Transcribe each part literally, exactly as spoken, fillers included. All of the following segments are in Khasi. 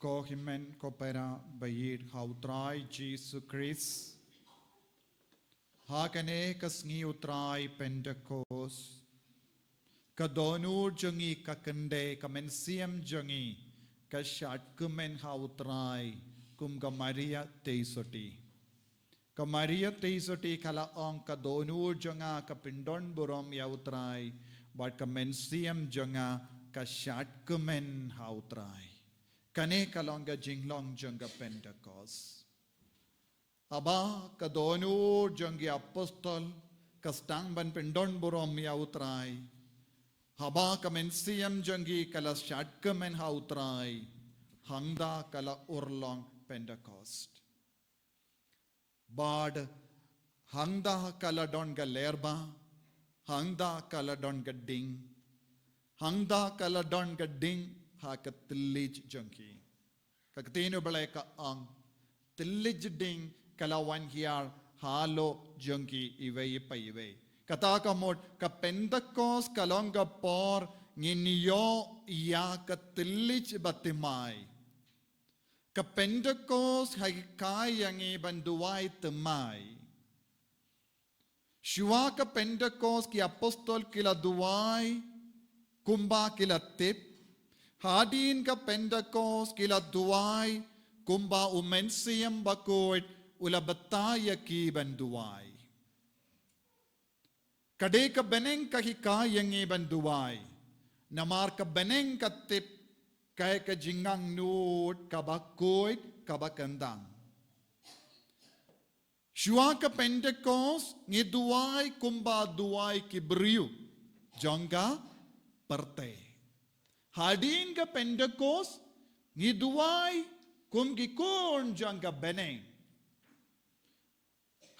Ko hynmen ko para ba ïeit ha u Trai Jisu Khrist. Ha kane ka sngi u Trai Pentekost, ka dohnud jong ngi, ka khyndai, ka mynsiem jong ngi, ka shad kmen ha u Trai, kum ka Maria Theisotti. Ka Maria Theisotti ka la ong, ka dohnud jong nga ka pyndonburom ïa u Trai, bad ka mynsiem jong nga ka shad kmen ha u Trai. Kane ka long ka jinglong jong ka Pentekost. Haba ka dohnud jong ki apostol ka sdang ban pyndonburom ïa u Trai, haba ka mynsiem jong ki ka la shad kmen ha u Trai, hangta ka la urlong Pentekost. Bad hangta ka la don ka lyrba, hangta ka la don ka ding, hangta ka la don ka ding ha ka thylliej jong ki. Ka ktien U Blei ka ong, thylliej ding ka la wan hiar halor jong ki iwei pa iwei. Kata ka mut ka Pentekost ka long ka por ngin ïoh ïa ka thylliej bathymmai. Ka Pentekost ka hikai ïa ngi ban duwai thymmai. Shuwa ka Pentekost ki apostol ki la duwai kumba ki la tip. Hadien ka Pentekost ki la duwai kumba u Mynsiem Bakhuid u la batai ïa ki ban duwai. Ka dei ka bneng ka hikai ïa ngi ban duwai. Namar ka bneng ka tip kaei ka jingangnud kaba khuid kaba kyndang. Shuwa ka Pentekost ngi duwai kumba duwai ki briew jong ka pyrthei. Hadien ka Pentekost ngi duwai kum ki khun jong ka bneng.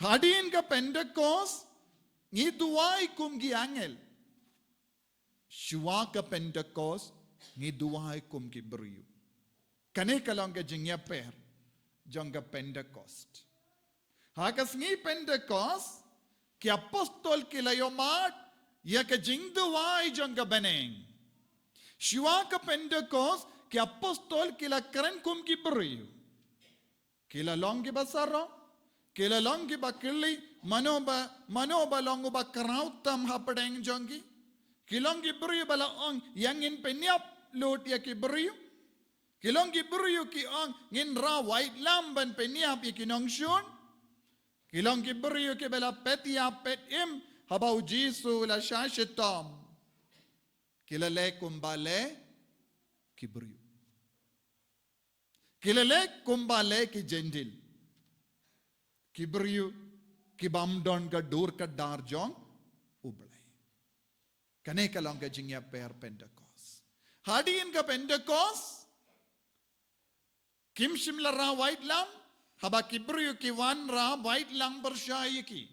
Hadien ka Pentekost ngi duwai kum ki angel. Shuwa ka Pentekost ngi duwai kum ki briew. Kane ka long ka jingïapher jong ka Pentekost. Ha ka sngi Pentekost ki apostol ki la ïohmad ïa ka jingduwai jong ka bneng. Shuwa ka Pentekost ki apostol ki la kren kum ki briew. Ki la long kiba sarong, ki la long kiba kylli, mano ba, mano ba long uba khraw tam hapdeng jong ki. Ki long ki briew ba la ong, ïa ngin pynïap lut ïa ki briew. Ki long ki briew ki ong, ngin rah waitlam ban pynïap ïa ki nongshun. Ki long ki briew kiba la peit ïap peit im haba u Jisu u la shah shitom. Ki la leh kumba leh ki briew. Ki la leh kumba leh ki Jentil. Ki briew ki bym don ka dur ka dar jong U Blei. Kane ka long ka jingïapher Pentekost. Hadien ka Pentekost kim shym la rah waitlam, haba ki briew ki wan rah waitlam pyrshah ïa ki.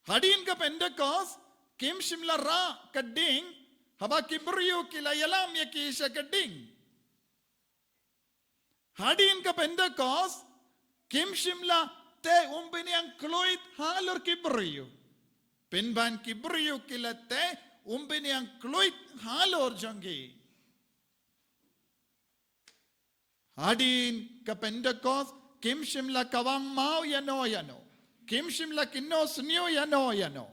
Hadien ka Pentekost kim shym la rah ka ding, haba ki briew ki la ïalam ïa ki sha ka ding. Hadien ka Pentekost kim shym la teh umpynïeng khluit halor ki briew. Pynban ki briew ki la teh umpynïeng khluit halor jong ki. Hadien ka Pentekost kim shym la kawang maw ïano ïano. Kim shym la kynnoh sniew ïano ïano.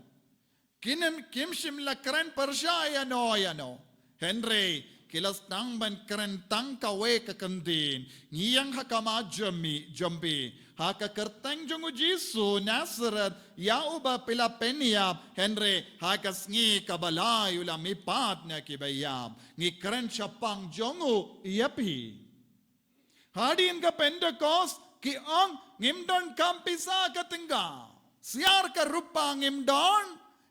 Kim, kim shym la kren pyrshah ïano ïano. Hynrei ki la sdang ban kren tang kawei ka kyntien. Ngi ïeng ha khmat jong phi, jong phi. Ha ka kyrteng jong u Jisu Nasareth, ïa uba phi la pynïap, hynrei ha ka sngi kaba lai u la mihpat na kiba ïap. Ngi kren shaphang jong u ïa phi. Hadien ka Pentekost ki ong ngim donkam pisa ka tyngka. Syiar ka rupa ngim don,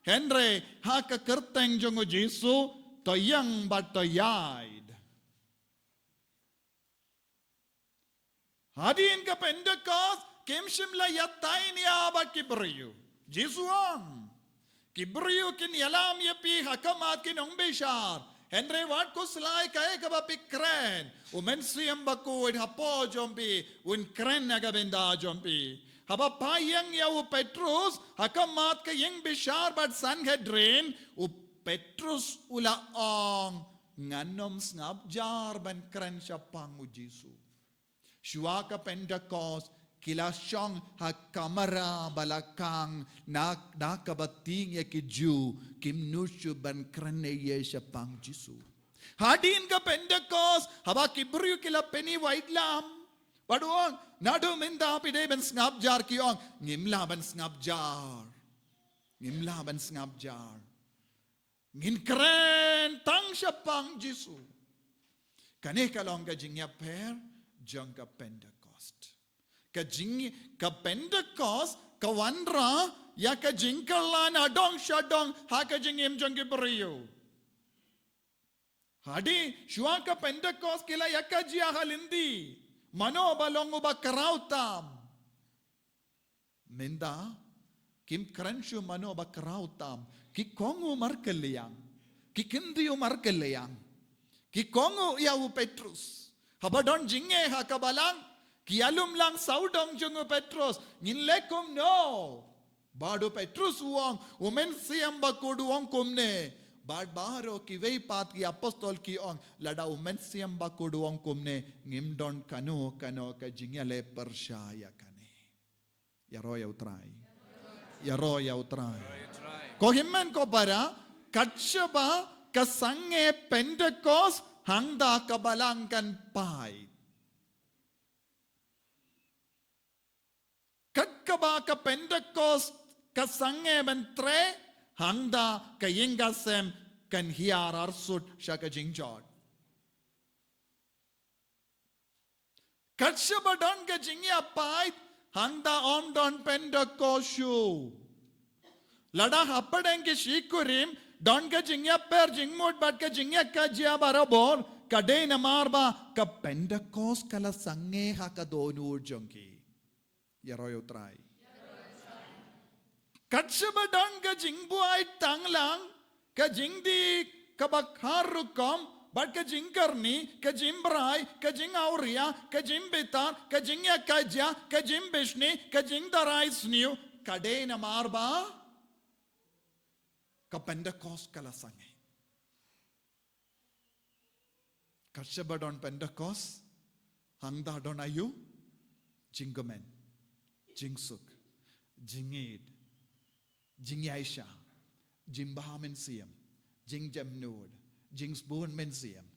hynrei ha ka kyrteng jong u Jisu to ïeng bad to ïaid. Hadien ka Pentekost kim shym la ïatai nia bad ki briew. Jisu ong, ki briew kin ïalam ïa phi ha khmat ki nongbishar. Hynrei wat khuslai kaei kaba phi kren, u Mynsiem Bakhuid hapoh jong phi un kren ha ka bynta jong phi. Haba pha ïeng ïa u Petrus ha khmat ka ïingbishar bad Sanhedrin, u Petrus u la ong, Ngan ym sngap jar ban kren shaphang u Jisu. Shuwa ka Pentecost, ki la shong ha kamra ba la kang, na, na kaba tieng ïa ki Jiw, kim nud shuh ban kren ei ei shaphang Jisu. Hadien ka Pentecost, haba ki briew ki la pyni waitlam, bad u ong, naduh mynta phi dei ban sngap jar, ki ong, ngim lah ban sngap jar. Ngim lah ban sngap jar. Ngin kren tang shaphang Jisu. Kane ka long ka jingïapher jong ka Pentecost. Ka jing, ka Pentecost ka wanrah ïa ka jingkylla na dong sha dong ha ka jingim jong ki briew. Hadien shuwa ka Pentecost ki la ïakajia ha lynti, mano ba long uba khraw tam. Mynta kim kren shuh mano ba khraw tam. Ki khong u markylliang, ki kyntiew u markylliang, ki khong u ïa u Petrus. Haba don jingeh ha ka balang, ki ïalum lang sawdong jong u Petrus, ngin leh kumno? Bad u Petrus u ong, u Mynsiem Bakhuid u ong kumne. Bad baroh kiwei pat ki apostol ki ong, lada u Mynsiem Bakhuid u ong kumne, ngim don kano kano ka jingïaleh pyrshah ïa kane. Ïaroh ïa u Trai. Ïaroh ïa u Trai. Ko hynmen ko para, katshaba ka sangeh Pentecost, hangta ka balang kan pait. Kat kaba ka Pentecost ka sangeh ban treh, hangta ka ïing ka sem kan hiar arsut sha ka jingjot. Katshaba don ka jingïapait, hangta ym don Pentecost shuh. Lada hapdeng ki shikurim don ka jingïapher jingmut bad ka jingïakajia barabor, ka dei namar ba ka Pentecost ka la sangeh ha ka dohnud jong ki. Ïaroh ïa u Trai. Katshaba don ka jingbuaid tang lang, ka jingdih kaba khar rukom, bad ka jingkyrni, ka jingbrai, ka jingawria, ka jingbitar, ka jingïakajia, ka jingbishni, ka jingdarai sniew, ka dei namar ba ka Pentecost ka la sangeh. Katshaba don Pentecost, hangta don aïu? Jingkmen, jingsuk, jingïeid, jingïaishah, jingbha mynsiem, jingjemnud, jingsbun mynsiem,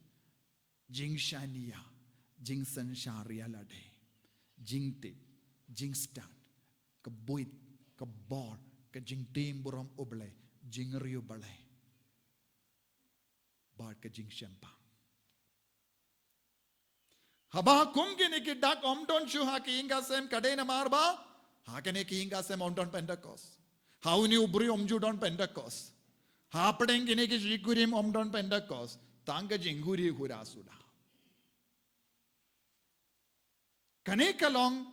jingshaniah, jingsynshar ïalade, jingtip, jingstad, ka buit, ka bor, ka jingtim burom U Blei, jingriewblei, bad ka jingshemphang. Haba kum kine ki dak ym don shuh ha ki ïing ka sem, ka dei namar ba ha kine ki ïing ka sem ym don Pentecost. Ha une u briew ym ju don Pentecost. Hapdeng kine ki shikurim ym don Pentecost. Tang ka jingkhuri khura suda. Kane ka long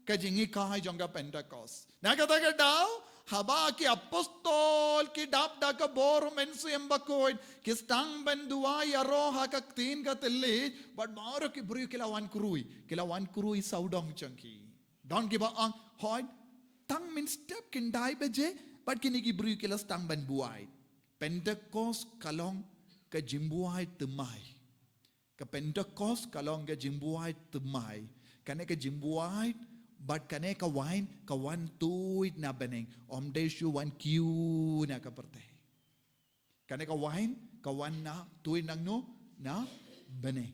ka jinghikai jong ka Pentecost. Na kata ka daw, haba ki apostol ki dap da ka bor u Mynsiem Bakhuid, ki sdang ban duwai ïaroh ha ka ktien ka thylliej, bad baroh ki briew ki la wan khrui, ki la wan khrui sawdong jong ki. Don kiba ong, hooid, tang mynstep khyndai baje, bad kine ki briew ki la sdang ban buaid. Pentecost ka long ka jingbuaid thymmai. Ka Pentecost ka long ka jingbuaid thymmai. Kane ka jingbuaid, bad kane ka wain, ka wan tuid na bneng. Ym dei shuh wan kiew na ka pyrthei. Kane ka wain, ka wan na tuid nangno, na bneng.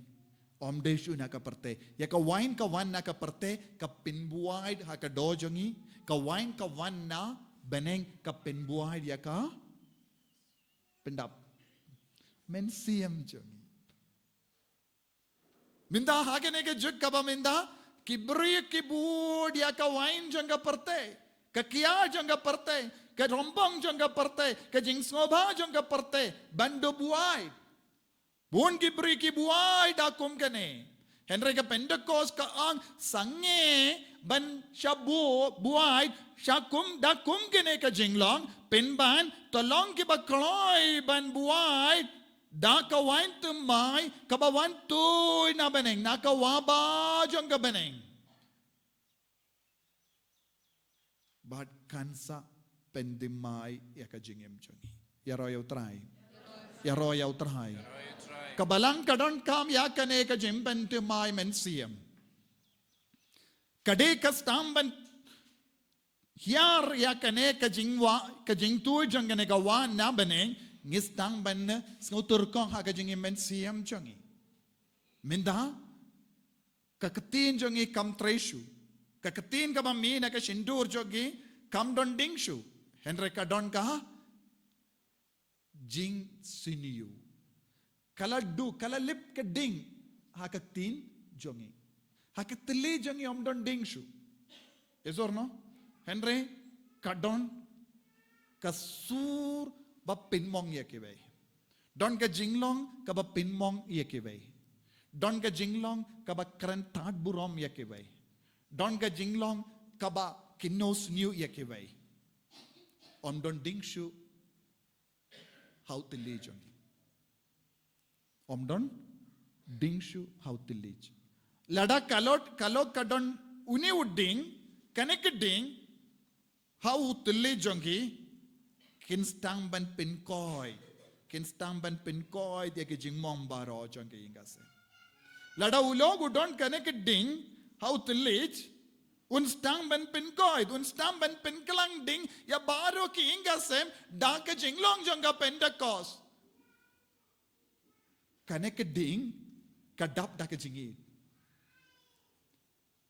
Ym dei shuh na ka pyrthei. Ïa ka wain ka wan na ka pyrthei, ka pynbuaid ha ka doh jong ngi. Ka wain ka wan na bneng, ka pynbuaid ïa ka pyndap mynsiem jong ngi. Mynta ha kane ka juk kaba mynta, ki briew ki bud ïa ka wain jong ka pyrthei, ka kiad jong ka pyrthei, ka rympong jong ka pyrthei, ka jingsngewbha jong ka pyrthei, ban da buaid. Bun ki briew ki buaid da kum kane. Hynrei ka Pentecost ka ong sangeh ban sha bu-, buaid, sha kum, da kum kane ka jinglong, pynban, to long kiba kloi ban buaid, da ka wain thymmai, kaba wan tuid na bneng, na ka wah bah jong ka bneng. Bad kan sa pynthymmai ïa ka jingim jong ngi. Ïaroh ïa u Trai. Ïaroh ïa u Trai. Ka Balang ka donkam ïa kane ka jingpynthymmai mynsiem. Ka dei ka sdang ban hiar ïa kane ka jingwah, ka jingthuh jong kane ka wah na bneng, ngi sdang ban sngewtyrkhong ha ka jingim mynsiem jong ngi. Mynta, ka ktien jong ngi kam trei shuh. Ka ktien kaba mih na ka shyntur jong ngi kam don ding shuh. Hynrei ka don ka jingsniew. Ka la duh, ka la lip ka ding ha ka ktien jong ngi. Ha ka thylli jong ngi ym don ding shuh. Ïa sor no? Hynrei ka don ka sur ba pynmong ïa kiwei. Don ka jinglong kaba pynmong ïa kiwei. Don ka jinglong kaba kren tad burom ïa kiwei. Don ka jinglong kaba kynnoh sniew ïa kiwei. Ym don ding shuh ha u thylli jong ngi. Ym don ding shuh ha u thylli. Lada ka la, ka la ka don une u ding, kane ka ding ha u thylli jong ngi, kin sdang ban pynkhiah, kin sdang ban pynkhiah ïa ki jingmong baroh jong ki ïing ki sem. Lada u lok u don kane ka ding ha u thylli, un sdang ban pynkhiah, un sdang ban pynkhlaiñ ding ïa baroh ki ïing ki sem da ka jinglong jong ka Pentekost. Kane ka ding ka dap da ka jingïeit.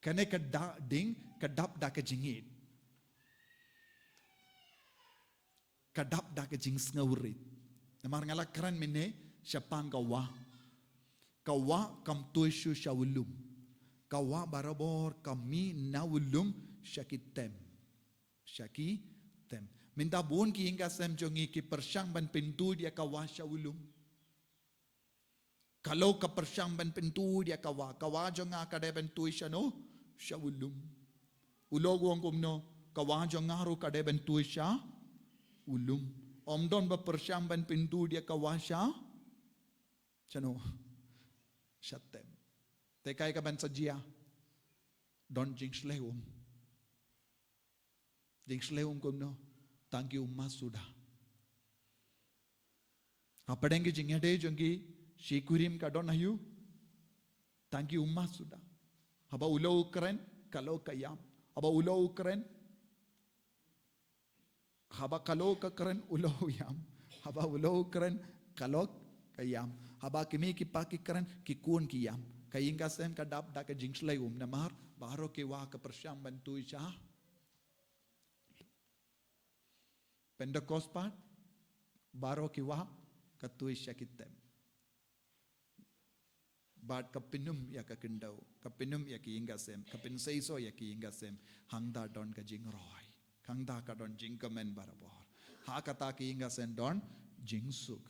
Kane ka da-, ding ka dap da ka jingïeit. Ka dap da ka jingsngewrit. Namar nga la kren mynne shaphang ka wah. Ka wah kam tuid shuh sha u lum. Ka wah barabor ka mih na u lum sha ki them. Sha ki them. Mynta bun ki ïing ki sem jong ngi ki pyrshang ban pyntuid ïa ka wah sha u lum. Ka lok ka pyrshang ban pyntuid ïa ka wah. Ka wah jong nga ka dei ban tuid shano? Sha u lum. U lok u ong kumno? Ka wah jong nga ruh ka dei ban tuid sha u lum. Ym don ba pyrshang ban pyntuid ïa ka wah sha, shano? Sha them. Te kaei ka ban sa jia? Don jingshlei um. Jingshlei um kumno? Tang ki ummat suda. Hapdeng ki jingïadei jong ki shi kurim ka don aïu? Tang ki ummat suda. Haba u lok u kren, ka lok ka ïam. Haba u lok u kren, haba ka lok ka kren, u lok u ïam. Haba u lok u kren, ka lok ka ïam. Haba ki mei ki pa ki kren, ki khun ki ïam. Ka ïing ka sem ka dap da ka jingshlei um namar baroh ki wah ka pyrshang ban tuid sha Pentecost pat, baroh ki wah ka tuid sha ki them. Bad ka pynum ïa ka khyndew, ka pynum ïa ki ïing ki sem, ka pynseisoh ïa ki ïing ki sem, hangta don ka jingroi, hangta ka don jingkmen barabor. Ha kata ki ïing ki sem don jingsuk.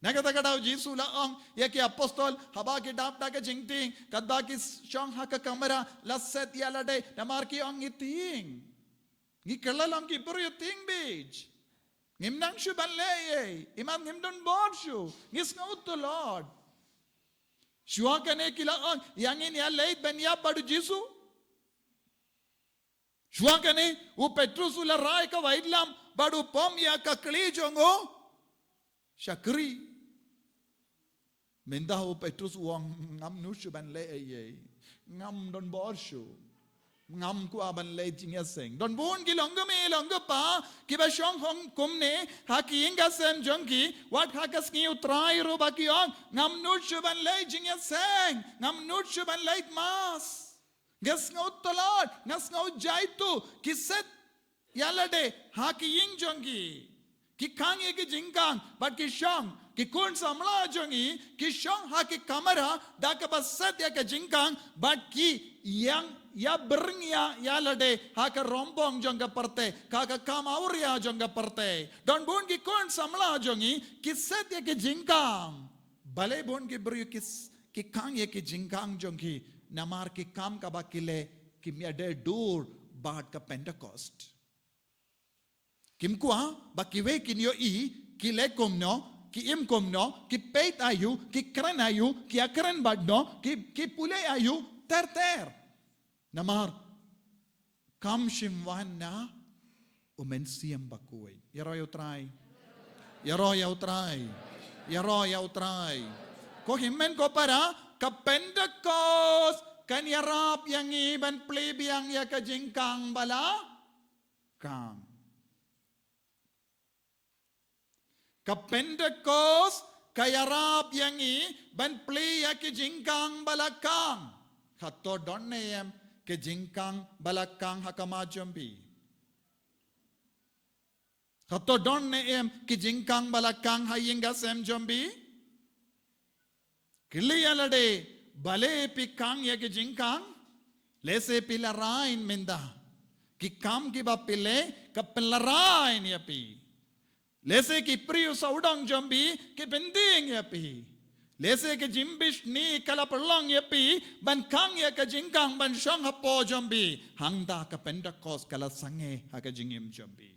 Na kata ka daw Jisu la ong ïa ki apostol, haba ki dap da ka jingtieng, katba ki shong ha ka kamra, la set ïalade, namar ki ong ngi tieng. Ngi kylla long ki briew tieng beit. Ngim nang shuh ban leh ei ei. Imat ngim don bor shuh. Ngi sngewtyllad. Shuwa kane ki la ong, ïa ngin ïa leit ban ïap bad u Jisu. Shuwa kane u Petrus u la rai ka waitlam bad u pom ïa ka khlieh jong u shakri. Mynta u Petrus u ong ngam nud shuh ban leh ei ei. Ngam don bor shuh. Ngam kwah ban leh jingïaseng. Don bun ki longkmie longkpa kiba shong hong kumne ha ki ïing ki sem jong ki, wat ha ka sngi U Trai ruh ba ki ong ngam nud shuh ban leh jingïaseng. Ngam nud shuh ban leh mass. Nga sngewtyllad, nga sngew jaituh, ki set ïalade ha ki ïing jong ki. Ki khang ïa ki jingkhang, bad ki shong, ki khun samla jong ngi, ki shong ha ki kamra, da kaba set ïa ka jingkhang, bad ki ïeng ïa byrngeh ïalade ha ka rongpong jong ka pyrthei, ha ka kam awria jong ka pyrthei. Don bun ki khun samla jong ngi, ki set ïa ki jingkhang. Balei bun ki briew ki s-, ki khang ïa ki jingkhang jong ki, namar ki kam kaba ki leh kim ïadei dur bad ka Pentecost. Kim kwah ba kiwei kin ïohi ki leh kumno, ki im kumno, ki peit aïu, ki kren aïu, ki ïakren bad no, ki, ki pule aïu, ter ter. Namar kam shym wan na u Mynsiem Bakhuid. Ïaroh ïa U Trai. Ïaroh ïa U Trai. Ïaroh ïa U Trai. Ko hynmen ko para, ka Pentecost kan ïarap ïa ngi ban plie biang ïa ka jingkang ba la kang. Ka Pentecost ka ïarap ïa ngi ban plie ïa ki jingkang ba la kang. Hato don ne em ki jingkang ba la kang ha khmat jong phi? Hato don ne em ki jingkang ba la kang ha ïing ha sem jong phi? Kylli ïa lade, balei phi kang ïa ki jingkang? Lehse phi la rai mynta, ki kam kiba phi leh ka pynlarai ïa phi. Lehse ki briew sawdong jong phi ki pyndieng ïa phi. Lehse ki jingbishni ka la pynlong ïa phi ban kang ïa ka jingkang ban shong hapoh jong phi. Hangta ka Pentecost ka la sangeh ha ka jingim jong phi.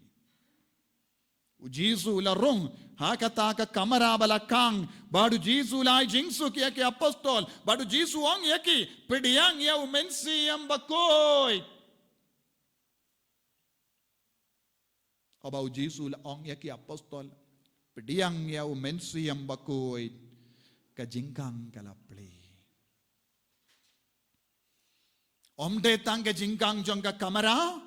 U Jisu u la rung ha kata ka kamra ba la kang, bad u Jisu u la ai jingsuk ïa ki apostol, bad u Jisu u ong ïa ki, pdiang ïa u Mynsiem Bakhuid. Haba u Jisu u la ong ïa ki apostol, pdiang ïa u Mynsiem Bakhuid, ka jingkang ka la plie. Ym dei tang ka jingkang jong ka kamra,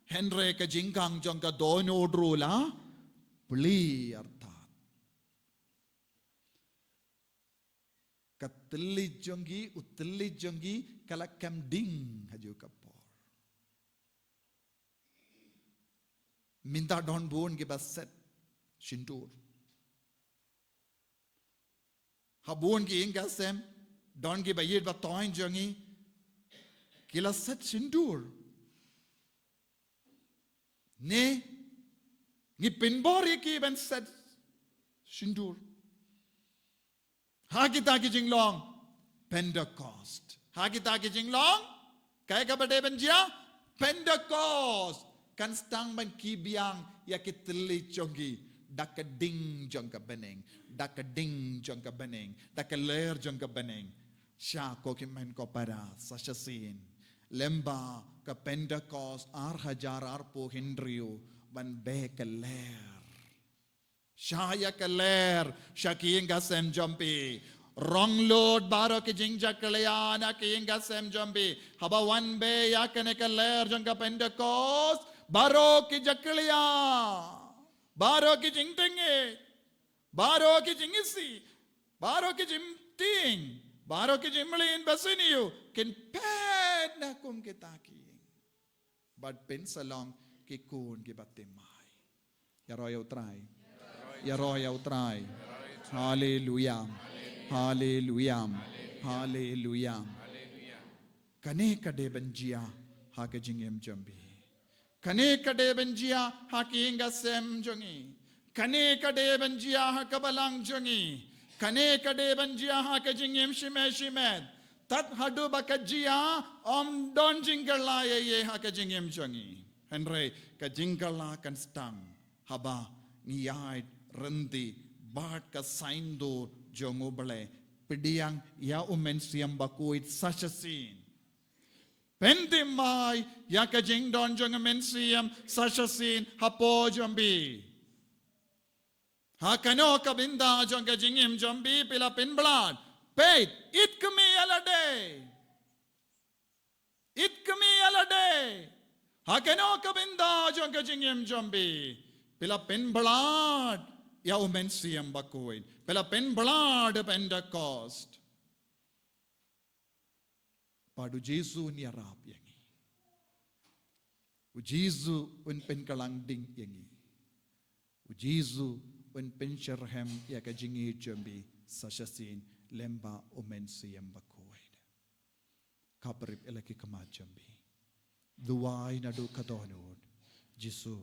hynrei ka jingkang jong ka dohnud ruh la plie artat. Ka thylliej jong ki, u thylliej jong ki, ka la kem ding ha kajuh ka por. Mynta don bun kiba set sindur. Ha bun ki ïing ki sem, don kiba ïeit ba thoiñ jong ngi, ki la set sindur. Ne, ngi pynbor ïa ki ban set sindur. Ha kita ki jinglong Pentecost. Ha kita ki jinglong, kaei kaba dei ban jia? Pentecost. Kan sdang ban khie biang ïa ki thylliej jong ki da ka ding jong ka bneng, da ka ding jong ka bneng, da ka lyer jong ka bneng. Sha ko hynmen ko para, sa shisien, lyngba ka Pentecost ar hajar arphew hynriew, ban beh ka lyer. Shah ïa ka lyer sha ki ïing ka sem jong phi. Rong lut baroh ki jingjakhlia na ki ïing ka sem jong phi. Haba wan beh ïa kane ka lyer jong ka Pentecost, baroh ki jakhlia, baroh ki jingtngit, baroh ki jingisih, baroh ki jingtieng, baroh ki jingmlien ba sniew kin phet na kum kita ki ïing. Bad pynslong ki khun kiba thymmai. Ïaroh ïa U Trai. Ïaroh ïa U Trai. Haleluia. Haleluia. Haleluia. Kane ka dei ban jia ha ka jingim jong phi. Kane ka dei ban jia ha ki ïing ka sem jong ngi. Kane ka dei ban jia ha ka balang jong ngi. Kane ka dei ban jia ha ka jingim shimet shimet. Tad haduh ba ka jia, ym don jingkylla ei ei ha ka jingim jong ngi. Hynrei ka jingkylla kan sdang haba ngi ïaid ryntih bad ka saiñdur jong U Blei, pdiang ïa U Mynsiem Bakhuid sa shisien. Pynthymmai ïa ka jingdon jong U Mynsiem sa shisien hapoh jong phi. Ha kano ka bynta jong ka jingim jong phi phi la pynbha? Peit, it khmih ïa lade. It khmih ïa lade. Ha kano ka bynta jong ka jingim jong phi phi la pynbha ïa U Mynsiem Bakhuid, phi la pynbha ïa Pentecost. Bad U Jisu un ïarap ïa ngi. U Jisu un pynkylla ding ïa ngi. U Jisu un pynshitrhem ïa ka jingïeit jong phi sa shisien lyngba U Mynsiem Bakhuid. Khapbrip ïa la ki khmat jong phi. Duwai naduh ka dohnud. Jisu,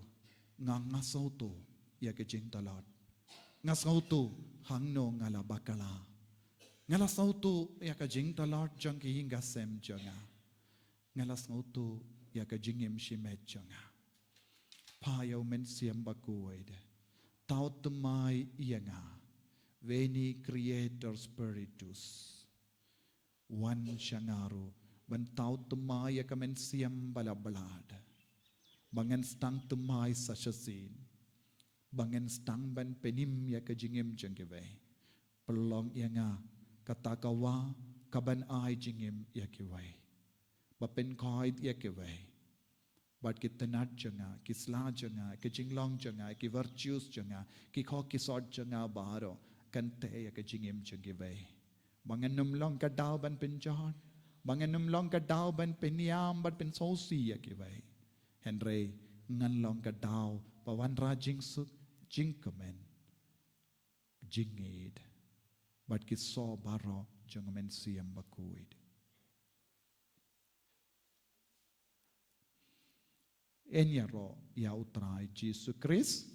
nga, nga sngewthuh ïa ka jingtlot. Nga sngewthuh hangno nga la bakla. Nga la sngewthuh ïa ka jingtlot jong ki ïing ka sem jong nga. Nga la sngewthuh ïa ka jingim shimet jong nga. Phah ïa U Mynsiem Bakhuid. Thaw thymmai ïa nga. Veni Creator Spiritus. Wan sha nga ruh ban thaw thymmai ïa ka mynsiem ba la bha. Ba ngan sdang thymmai sa shisien. Ba ngan sdang ban pynim ïa ka jingim jong kiwei. Pynlong ïa nga Kata ka wah ka ban ai jingim ïa kiwei, ba pynkhuid ïa kiwei. Bad ki tnat jong nga, ki sla jong nga, ki jinglong jong nga, ki virtues jong nga, ki khok ki sot jong nga baroh kan teh ïa ka jingim jong kiwei. Ba ngan ym long ka daw ban pynjot, ba ngan ym long ka daw ban pynïam bad pynsngewsih ïa kiwei. Hynrei ngan long ka daw ba wanrah jingsuk, jingkmen, jingïeit bad ki soh baroh jong u Mynsiem Bakhuid. Yn ïaroh ïa U Trai Jisu Khrist